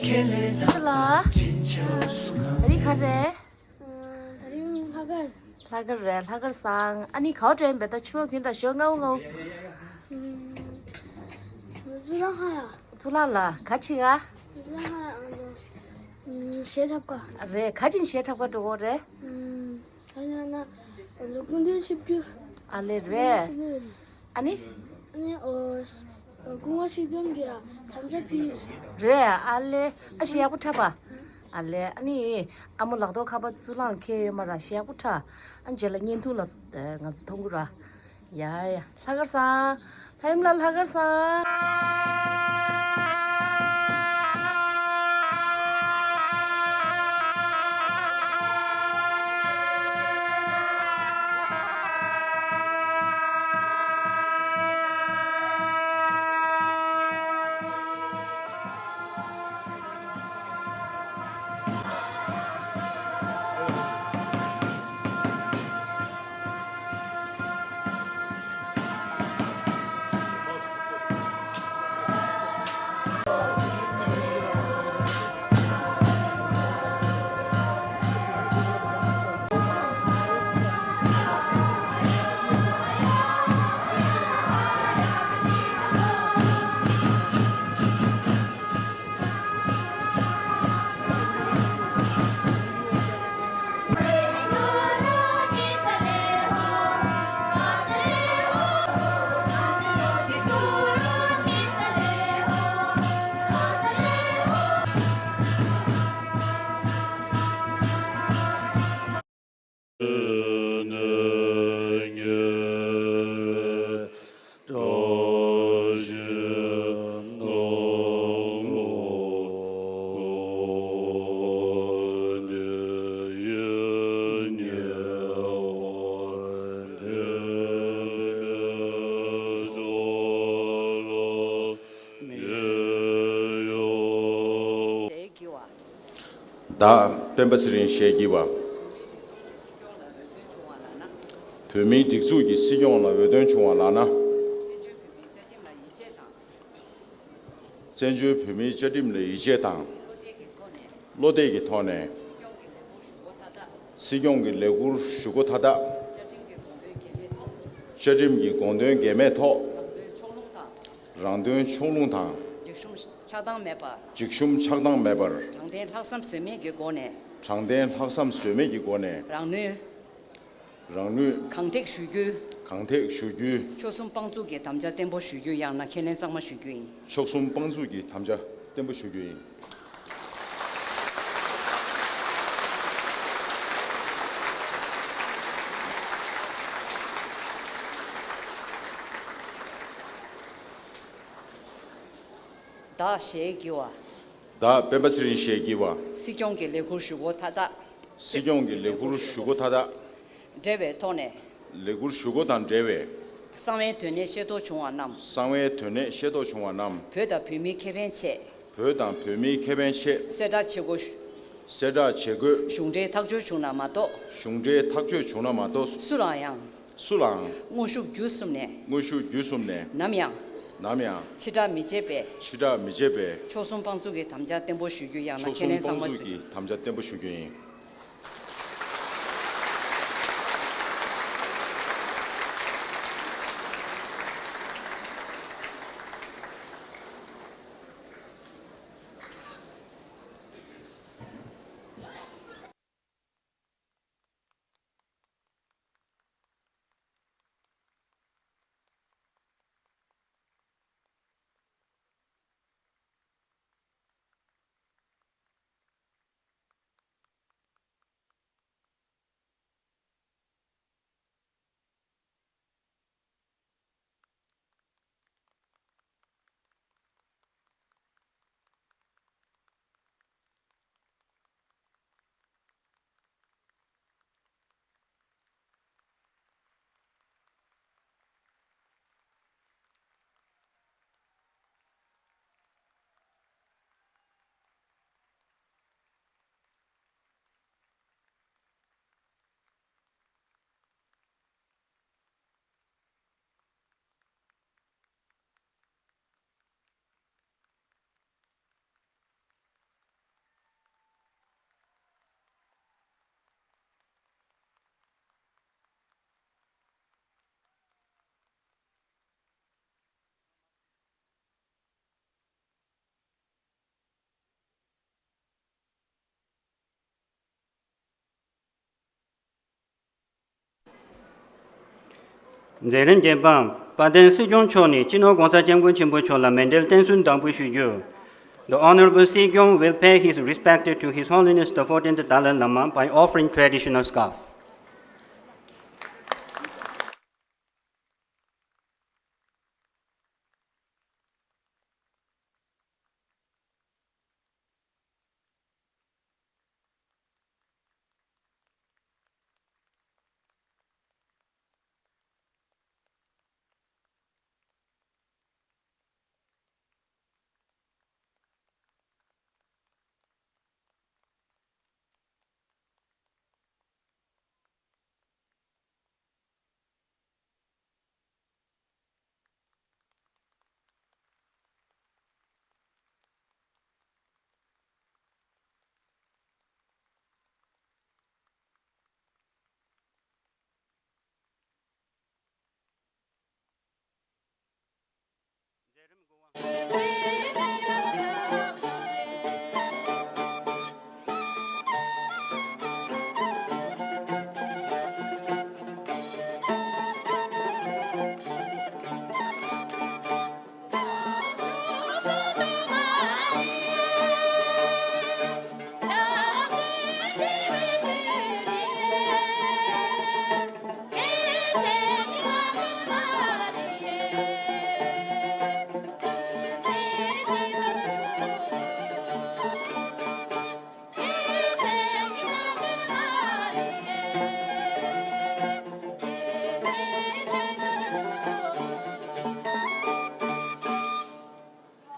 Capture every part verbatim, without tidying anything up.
ཁྱེད་ལ། ཨ་རི་ག་རེད། ད་རིང་ལྷག་དཀར། ལྷག་དཀར་རེད། ལྷག་དཀར་བཟང་། ཨ་ནི་ག་བ་འགྲོ་ཡིན་པས། ད་ཆུ་བ་གྱོན་དང་ཞོ་ལྔ་བོ་ལྔ་བོ། ཚུར་ལ་ཧ་ར། ཚུར་ལ་ལ་ག་ཅི་ག་ཚུར་ལ་ཧ་ར། ཨ་ནི་གཞས་འཁྲབ་ག་རེད། ག་ཅི་གཞས་འཁྲབ་ག་འགྲོ་གོ་རེད། ད་ཡང་ན་ང་ཚོ་སྐུ་མདུན་ཆིབས་བསྒྱུར། ཨ་ལེ་རེད། ཆིབས་བསྒྱུར་རེད། ཨ་ནི། ཨ་ནི་ཨོ། སྐུ་ངོ་ཆིབས་བསྒྱུར་གྱིས་ར་དམ་བཅའ་ཕུལ། རེད། ཨ་ལེ། ཨ་གཞས་ཡག་པོ་འཁྲབ་པ། ཨ་ལེ། ཨ་ནི། ཨ་མོ་ལག་ཐོག་ཁ་པར་ཚུར་ལངས་ཁེལ་ཡོད་མ་ར། གཞས་ཡག་པོ་འཁྲབ། ཨ་རྗེས་ལ་བརྙན་ཐུང་ལ་ང་ཚོ་མཐོང་གི་ར། ཡ་ཡ། ལྷག་དཀར་བཟང་། ལྷ་ཡུམ་ལ་ལྷག་དཀར་བཟང་། བདག་སྤེན་པ་ཚེ་རིང་ཞལ་གྱིས་པ། བོད་མིའི་སྒྲིག་འཛུགས་ཀྱི་སྲིད་སྐྱོང་ལ་འོས་ཐོན་བྱུང་བ་ལགས་ན། བཙན་བྱོལ་བོད་མིའི་བཅའ་ཁྲིམས་ལ་ཡིད་ཆེས་དང་། བློ་གཏད་ཀྱི་ཐོག་ནས། སྲིད་སྐྱོང་གི་ལས་ཁུར་ཞུ་གོ་མཐའ་དག་བཅའ་ཁྲིམས་ཀྱི་དགོངས་དོན་འགལ་མེད་ཐོག་རང་དོན་ཕྱོགས་ལྷུང་དང་། འཇིགས་ཞུམ་ཆགས་སྡང་མེད་པར། འཇིགས་ཞུམ་ཆགས་སྡང་མེད་པར། དྲང་བདེན་ལྷག་བསམ་ཟོལ་མེད་ཀྱི་སྒོ་ནས། དྲང་བདེན་ལྷག་བསམ་ཟོལ་མེད་ཀྱི་སྒོ་ནས། རང་ནུས། རང་ནུས། གང་ཐེག་ཞུ་རྒྱུའི། གང་ཐེག་ཞུ་རྒྱུའི། མཆོག་གསུམ་དཔང་བཙུགས་ཀྱི་དམ་བཅའ་བརྟན་པོ་ཞུ་རྒྱུ་ཡང་ན་ཁས་ལེན་གཙང་མ་ཞུ་རྒྱུ་ཡིན། མཆོག་གསུམ་དཔང་བཙུགས་ཀྱི་དམ་བཅའ་བརྟན་པོ་ཞུ་རྒྱུ་ཡིན། བདག་ཞལ་གྱིས་པ། བདག་སྤེན་པ་ཚེ་རིང་ཞལ་གྱིས་པ། སྲིད་སྐྱོང་གི་ལས་ཁུར་ཞུ་གོ་མཐའ་དག་སྲིད་སྐྱོང་གི་ལས་ཁུར་ཞུ་གོ་མཐའ་དག་འབྲེལ་བའི་ཐོག་ནས། ལས་ཁུར་ཞུ་གོ་དང་འབྲེལ་བའི། གསང་བའི་དོན་གནད་ཤེས་རྟོགས་བྱུང་བ་རྣམས། གསང་བའི་དོན་གནད་ཤེས་རྟོགས་བྱུང་བ་རྣམས། བོད་དང་བོད་མིའི་ཁེ་ཕན་ཆེད། བོད་དང་བོད་མིའི་ཁེ་ཕན་ཆེད། གསལ་བསྒྲགས་བྱེད་དགོས། གསལ་བསྒྲགས་བྱེད་དགོས། གཞུང་འབྲེལ་ཐག་གཅོད་བྱུང་ན་མ་གཏོགས། གཞུང་འབྲེལ་ཐག་གཅོད་བྱུང་ན་མ་གཏོགས། སུ་ལའང་། སུ་ལའང་། དངོས་ཤུགས་བརྒྱུད་གསུམ་ནས། དངོས་ཤུགས་བརྒྱུད་གསུམ་ནས། ནམ་ཡང་། ནམ་ཡང་། ཕྱི་བསྒྲགས་མི་བྱེད་པའི། ཕྱི་བསྒྲགས་མི་བྱེད་པའི། མཆོག་གསུམ་དཔང་བཙུགས་ཀྱི་དམ་བཅའ་བརྟན་པོ་ཞུ་རྒྱུ་ཡང་ན་ཁས་ལེན་གཙང་མ་ཞུ་རྒྱུ། མཆོག་གསུམ་དཔང་བཙུགས་ཀྱི་དམ་བཅའ་བརྟན་པོ་ཞུ་རྒྱུ་ཡིན། མཛད་རིམ་བརྒྱད་པ། དཔལ་ལྡན་སྲིད་སྐྱོང་མཆོག་ནས་སྤྱི་ནོར་༸གོང་ས་༸སྐྱབས་མགོན་ཆེན་པོ་མཆོག་ལ་མཎྜལ་རྟེན་གསོལ་བདག་འབུལ་ཞུ་རྒྱུ། The Honorable Sijong will pay his respect to His Holiness the fourteenth Dalai Lama by offering traditional scarf.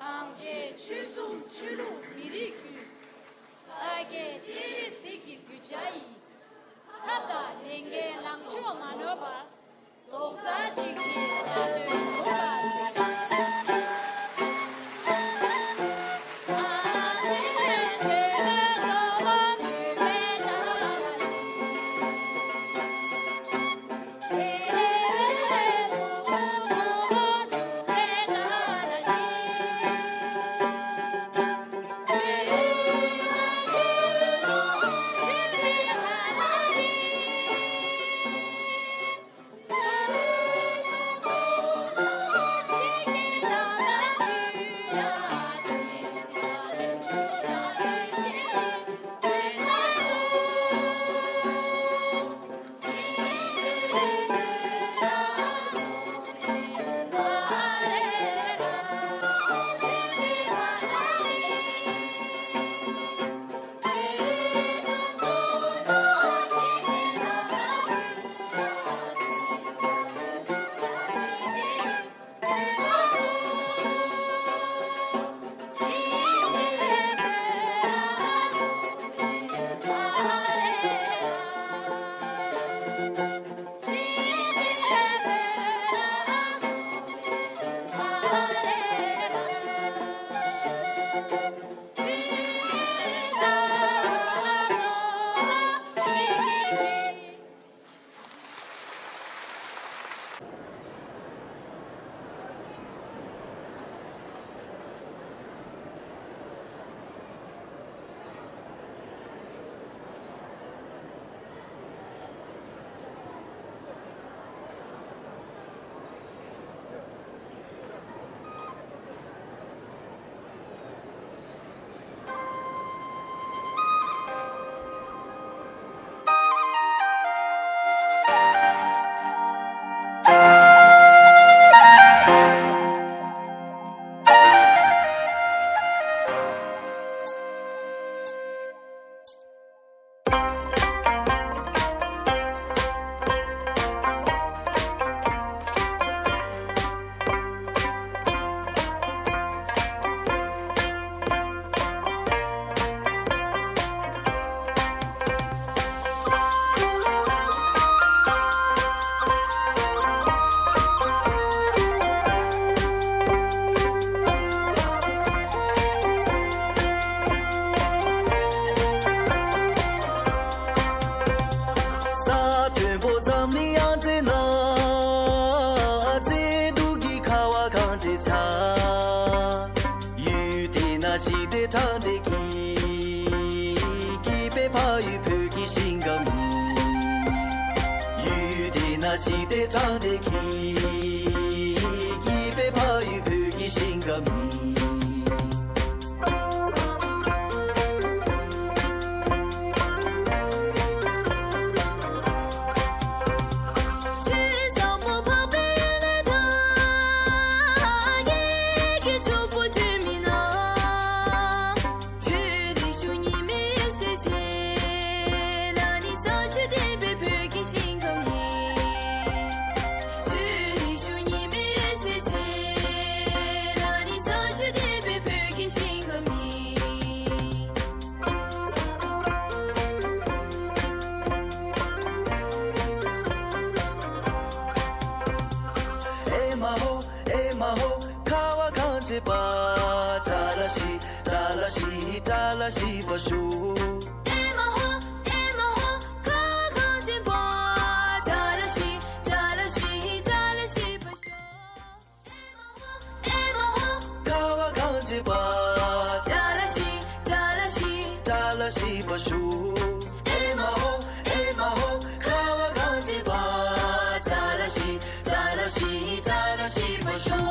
ཐམས་ཅད་ཆོས་སྲུང་ཆོས་ལུགས་མི་རིགས་ཀུན། ལྷ་སྐལ་སྤྱན་རས་གཟིགས་ཀྱི་གདུལ་བྱ་ཡིན། ཐབས་དང་ལས་འགན་ལངས་ཕྱོགས་མ་ནོར་བར། རྡོག་རྩ་གཅིག་སྒྲིལ་རྩ་དོན་སྒྲུབ་པར་མཛོད། ས་མཐོན་པོ་འཛམ་གླིང་ཡང་རྩེ་ན། རྩེ་གདུགས་ཀྱི་ཁ་བ་གངས་ཅན་ཆ། ཡུལ་དེ་ན་ཞི་བདེ་དྲང་བདེན་གྱི། སྐྱིད་པའི་ཕ་ཡུལ་བོད་ཀྱི་ཞིང་ཁམས་ཡིན། ཡུལ་དེ་ ན་ཞི་བདེ་དྲང་བདེན་གྱི། སྐྱིད་པའི་ཕ་ཡུལ་བོད་ཀྱི་ཞིང་ཁམས་ཡིན། ཆོས་བཟང་པོ་འཕགས་པའི་ལས་དང་། རྒྱལ་གྱི་ཕྱུག་པོ་སྒྲོལ་མའི་ནང་། ཆོས་རིག་གཞུང་གཉིས་མེད་སྲིད་ཞི་ལ་ནི། ས་ཆུ་ལྡན་པའི་བོད་ཀྱི་ཞིང་ཁམས་ཡིན། ཆོས་རིག་གཞུང་གཉིས་མེད་སྲིད་ཞི་ལ་ནི། ས་ཆུ་ལྡན་པའི་བོད་ཀྱི་ཞིང་ཁམས་ཡིན། ཨེ་མ་ཧོ། ཨེ་མ་ཧོ། ཁ་བ་གངས་ཅན་པ། ཏཱ་ལ་ཤི། ཏཱ་ལ་ཤི། ཏཱ་ལ་ཤི་པ་ཤོ། ཨེ་མ་ཧོ། ཨེ་མ་ཧོ། ཁ་བ་གངས་ཅན་པ། ཏཱ་ལ་ཤི། ཏཱ་ལ་ཤི། ཏཱ་ལ་ཤི་པ་ཤོ། ཨེ་མ་ཧོ། ཁ་བ་གངས་ཅན་པ། ཏཱ་ལ་ཤི། ཏཱ་ལ་ཤི། ཏཱ་ལ་ཤི་པ་ཤོ། ཨེ་མ་ཧོ། ཨེ་མ་ཧོ། ཁ་བ་གངས་ཅན་པ། ཏཱ་ལ་ཤི། ཏཱ་ལ་ཤི། ཏཱ་ལ་ཤི་པ་ཤོ།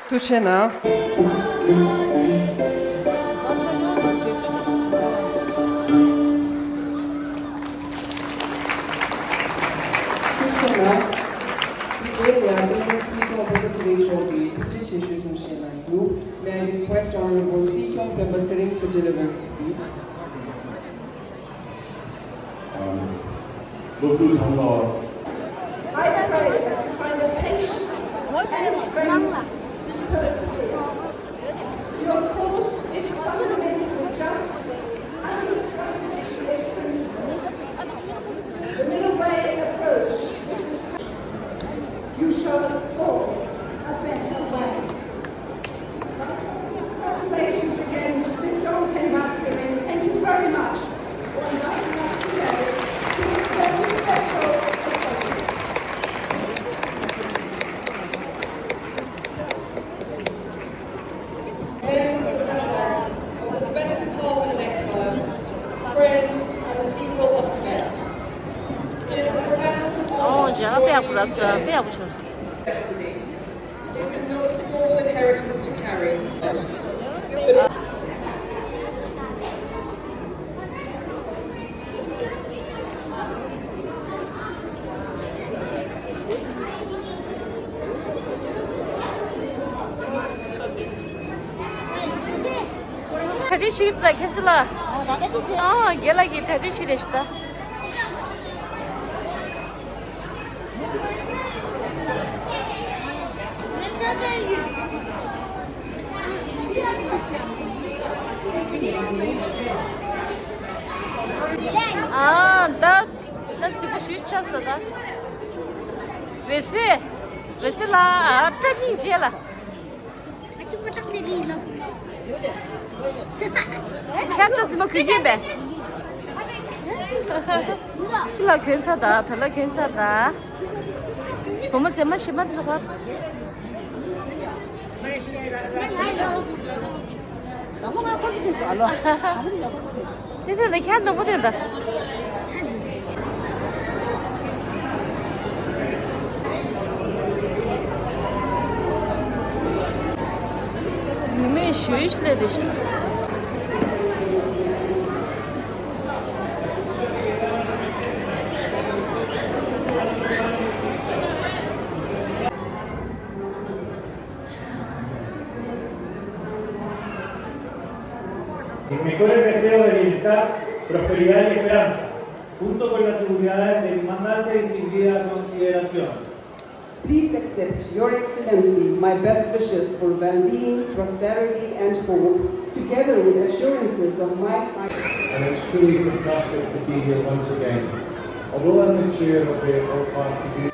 ཐུགས་རྗེ་གནང་། ཐུགས་རྗེ་གནང་། དེ་རྗེས་ལ་སྟོད་ལུང་སྲིད་སྐྱོང་སྤེན་པ་ཚེ་རིང་མཆོག་གིས་ཐུགས་རྗེ་ཆེ་ཞུ་གསུང་བཤད་གནང་རྒྱུ། May I request Honorable སྲིད་སྐྱོང་སྤེན་པ་ཚེ་རིང་to deliver his speech. སློབ་ཕྲུག་ཚང་མ། I pray that you find the patience and strength to persevere. Your course is fundamentally just and your strategy is sensible. The middle way approach, which was you show us all a better way. Congratulations again to Sir John Penmaxi. Thank you very much for inviting us today to this very special occasion. Members of the Tibetan Parliament in exile, friends and the people of Tibet. It is a profound honor to join you today. Destiny. This is not a small inheritance to carry. But གྲ་སྒྲིག་ཞིག་ད་ཁྱེད་ཚོ་ལ། ཨ་རྒན་ལགས་ཀྱིས་གྲ་སྒྲིག་ཞིག་རེད་ཤི་ད། ཨ་ད་ད་རྫིག་པོ་ཞུས་ཆགས་སོང་ད། འོད་ཟེར། འོད་ཟེར་ལགས། ཨ་བཀྲ་སྙིང་རྗེ་ལགས། ཁྱེད་ཚོ་རྫི་མ་གུས་ཀྱིན་པས། ལ་གྱོན་ཚར་ད། ད་ལ་གྱོན་ཚར་ད། བུ་མོ་མཛེས་མ་ཞིམ་མ་དེ་ཚོ་ག། དེ་དེ་ལ་ཁྱེད་ནོར་བུ་དེ་འདྲ། ཡུལ་མིའི་ཞུ་ཡིག་སླེབས་བསྡད་ཤག Mis mejores deseos de bienestar, prosperidad y esperanza, junto con las seguridades de mi más alta y distinguida consideración. Please accept, Your Excellency, my best wishes for well-being, prosperity and hope, together with assurances of my. And it's truly fantastic to be here once again. Although I'm the chair of the All Party